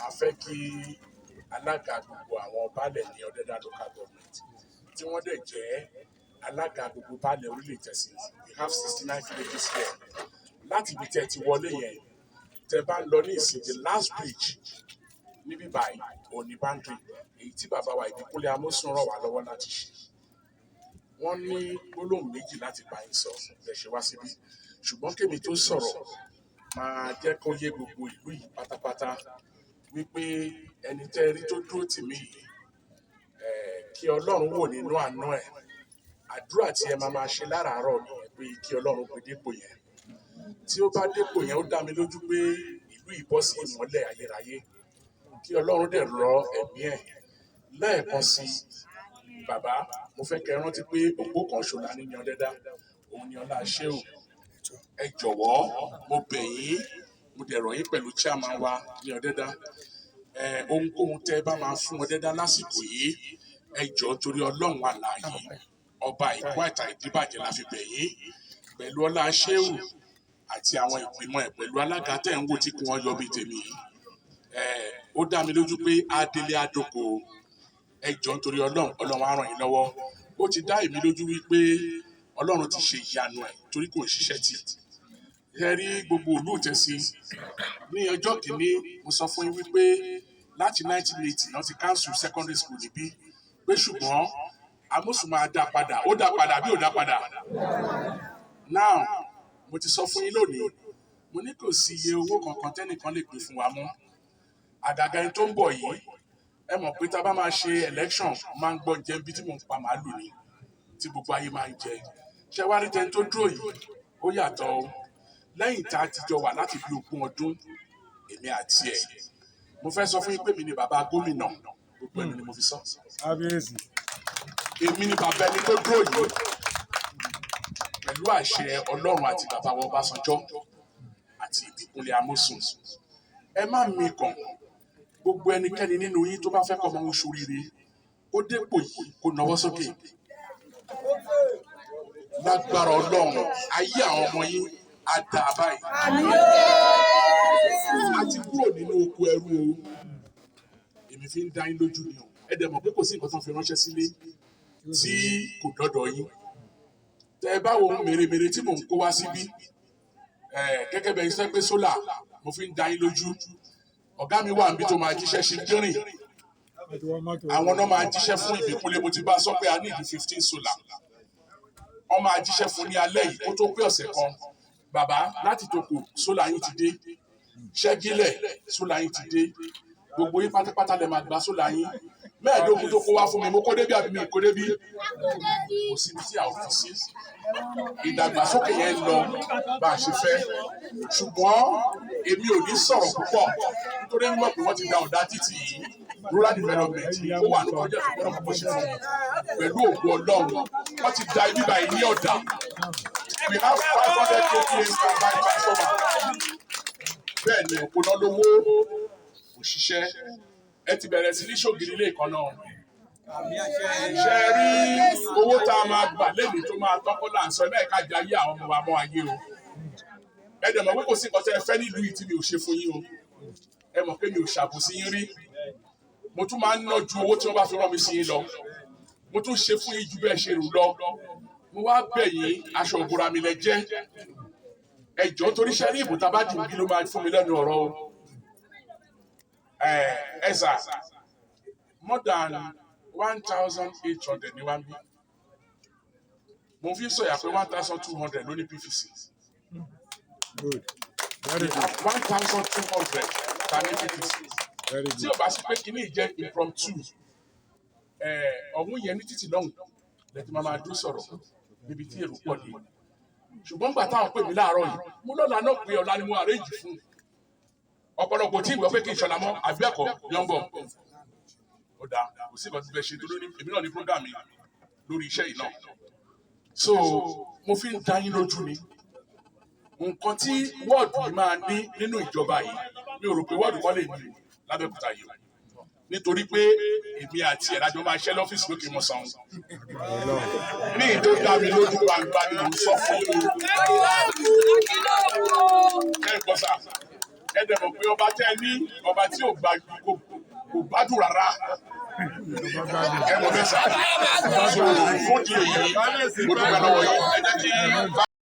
Màá fẹ́ kí alága gbogbo àwọn baálẹ̀ ní Ọ̀dẹ́dá Local Government, tí wọ́n dẹ̀ jẹ́ alága gbogbo baálẹ̀ orílẹ̀ Ìtẹ̀sí. We have 69 villages here. Láti ibi tẹ́ ti wọlé yẹn, tẹ́ bá ń lọ ní ìsìn, the last bridge níbí báyìí òní boundary èyí tí bàbá wa Ìbíkúnlé Amósùn ràn wá lọ́wọ́ láti ṣe. Wọ́n ní gbólóhùn méjì láti bá yín sọ lẹ ṣe wá síbí, ṣùgbọ́n kémi tó sọ̀rọ̀, máa jẹ́ kó yé gbogbo ìlú yìí pátápátá wípé ẹni tẹ́ rí tó dúró tì mí yìí, kí Ọlọ́run wò nínú àánú ẹ̀. Àdúrà tí ẹ máa máa ṣe láràárọ̀ nìyẹn, pé kí Ọlọ́run gbé dépò yẹn. Tí ó bá dépò yẹn, ó dá mi lójú pé ìlú yìí bọ́ sí ìmọ́lẹ̀ ayérayé. Kí Ọlọ́run dẹ̀ rọ ẹ̀mí ẹ̀ lẹ́ẹ̀kan sí i. Bàbá, mo fẹ́ kẹ́ ẹ rántí pé òpó kan ṣola ní Ọ̀dẹ́dá, òun ni Ọlá Ṣéhù. Ẹ jọ̀wọ́, mo bẹ̀ yín, mo dẹ̀ rọ̀ yín pẹ̀lú chairman wa ní Ọ̀dẹ́dá. Ẹ ohunkóhun tẹ́ ẹ bá máa fún Ọ̀dẹ́dá lásìkò yìí, ẹ jọ̀ọ́, torí Ọlọ́run alààyè, ọba ìkú àtà ìdíbàjẹ́ la fi bẹ̀ yín, pẹ̀lú Ọlá Ṣéhù àti àwọn ìgbìmọ̀ ẹ̀, pẹ̀lú alága tẹ̀ ń wò tí kò wọ́n yọ bíi tèmi yìí. Ẹ ó dá mi lójú pé adélé adóko. Ẹ jọ̀ọ́, nítorí Ọlọ́run, Ọlọ́run á ràn yín lọ́wọ́. Ó ti dá èmi lójú wípé Ọlọ́run ti ṣe ìyanu ẹ̀, torí kò ń ṣiṣẹ́ tì. Ẹ rí gbogbo ìlú Ìtẹ̀sí, ní ọjọ́ kìíní mo sọ fún yín wípé láti 1980 náà ti cancel secondary school níbí, pé ṣùgbọ́n Amósùn máa dá padà. Ó dá padà bí ò dá padà? Now, mo ti sọ fún yín lónìí, mo ní kò sí iye owó kankan tẹ́nìkan lè pè fún wa mọ́, àgàgà ẹni tó ń bọ̀ yìí. Ẹ mọ̀ pé tá a bá máa ṣe election, máa ń gbọ́ jẹ́ bí tí mò ń pa màálù ni tí gbogbo ayé máa ń jẹ. Ṣé wàá rí tẹni tó dúró yìí, ó yàtọ̀ o. Lẹ́yìn tá a ti jọ wà láti bí 20 ọdún, èmi àti ẹ̀, mo fẹ́ sọ fún yín pé mi ni bàbá gómìnà. Gbogbo ẹnu ni mo fi sọ. Kábíyèsí. Èmi ni bàbá ẹni tó dúró yìí, pẹ̀lú àṣẹ Ọlọ́run àti bàbá wa Ọbásanjọ́ àti Ìbíkúnlé Amósùn. Ẹ má mikàn. Gbogbo ẹnikẹ́ni nínú yín tó bá fẹ́ kọ́ ọmọ òun ṣoríire, kó dépò yìí, kó nawọ́ sókè. Lágbára Ọlọ́run, ayé àwọn ọmọ yín á dáa báyìí. A ti kúrò nínú oko ẹrú o. Èmi fi ń dá yín lójú ni o. Ẹ dẹ̀ mọ̀ pé kò sí nǹkan tó ń fi ránṣẹ́ sílé tí kò dọ́dọ̀ yín. Tẹ ẹ bá wo ohun mèremère tí mò ń kó wá síbí, ẹ gẹ́gẹ́ bẹ́ẹ̀ ṣe pé solar, mo fi ń dá yín lójú. Ọ̀gá mi wà níbi tó máa jíṣẹ́ ṣe dírìn. Ẹ ti wọ mọ́tò. Àwọn náà máa jíṣẹ́ fún Ìbíkúnlé. Mo ti bá a sọ pé a ní ìdí 15 solar. Wọ́n máa jíṣẹ́ fún ní alẹ́ yìí kó tó pé ọ̀sẹ̀ kan. Bàbá láti tòkò, solar yín ti dé. Ṣẹ́gílẹ̀, solar yín ti dé. Gbogbo yín pátápátá lè máa gba solar yín. 15 tó kó wá fún mi, mo kó débí àbí mi kó débí? Kò síbi tí a ò fi sí. Ìdàgbàsókè yẹn ń lọ bá a ṣe fẹ́, ṣùgbọ́n èmi ò ní sọ̀rọ̀ púpọ̀, nítorí mímọ̀ pé wọ́n ti da ọ̀dà títì yìí. Rural development, ó wà ní project tó gbọ́dọ̀ kọ́kọ́ ṣe fún mi pẹ̀lú ògo Ọlọ́run. Wọ́n ti da ibi báyìí ní ọ̀dà. We have 500 kVA standby transformer. Bẹ́ẹ̀ ni òpó náà lówó òṣìṣẹ́. Ẹ ti bẹ̀rẹ̀ sí ní ṣògiri ilé ìkan náà. Ṣe rí owó tá a máa gbà lẹ́nu tó máa tọ́kọ́ là ń sọ ẹ ká jẹ ayé àwọn ọmọ wa mọ́ ayé o. Ẹ dẹ̀ mọ̀ pé kò sí nǹkan tẹ́ ẹ fẹ́ nílùú yìí tí mi ò ṣe fún yín o. Ẹ mọ̀ pé mi ò ṣàbòsí yín rí. Mo tún máa ń ná ju owó tí wọ́n bá fi rán mi sí yín lọ. Mo tún ṣe fún yín ju bẹ́ẹ̀ ṣe rò lọ. Mo wá bẹ̀ yín, aṣọ ìbora mi lẹ jẹ́. Ẹ jọ̀ọ́, torí ṣẹ́ ní ìbò tá a bá dùn bí ló máa fún mi lẹ́nu ọ̀rọ̀ o. Ẹ ẹ sà, more than 1,800 ní wá ń bí. Mo fi ń sọ̀yà pé 1,200 ló ní PVC. Good. Very good. 1,200 ta ní PVC. Very Tí good. ò bá sí pé kíní jẹ́ impromptu, ọ̀hún yẹn ní títì lọ́hùn lẹ́tí máa máa dúró sọ̀rọ̀ níbi tí èrò pọ̀ dé. Ṣùgbọ́n gbà táwọn pè mí láàárọ̀ yìí, mo lọ́la náà pé ọ̀la ni mo arrange fún. Ọ̀pọ̀lọpọ̀ tí ìgbọ́ pé kí n ṣọlá mọ́ àbí ẹ̀kọ́ yọ̀ǹbọ̀. Ó dáa, kò sí nǹkan tí fẹ́ ṣe tó lórí èmi náà ní program mi lórí iṣẹ́ yìí náà. So mo fi ń dá yín lójú ni, nǹkan tí wọ́ọ̀dù yìí máa ní nínú ìjọba yìí, mi ò rò pé wọ́ọ̀dù kan lè ní o lábẹ́òkúta yìí o, nítorí pé èmi àti ẹ̀ lájọ máa ṣẹ́ lọ́fíìsì lókè mọ́sán. Ní ìtò dá mi lójú gbangba ni mò ń sọ fún yín o. Ẹ gbọ́ sà. Ẹ dẹ̀ mọ̀ pé ọba tẹ́ ẹ ní, ọba tí ò gba kò gbádùn rárá. Ẹ mọ̀ bẹ́ẹ̀ sà. So fún di èyí, mo dúpẹ́ lọ́wọ́ yín. Ẹ jẹ́ kí.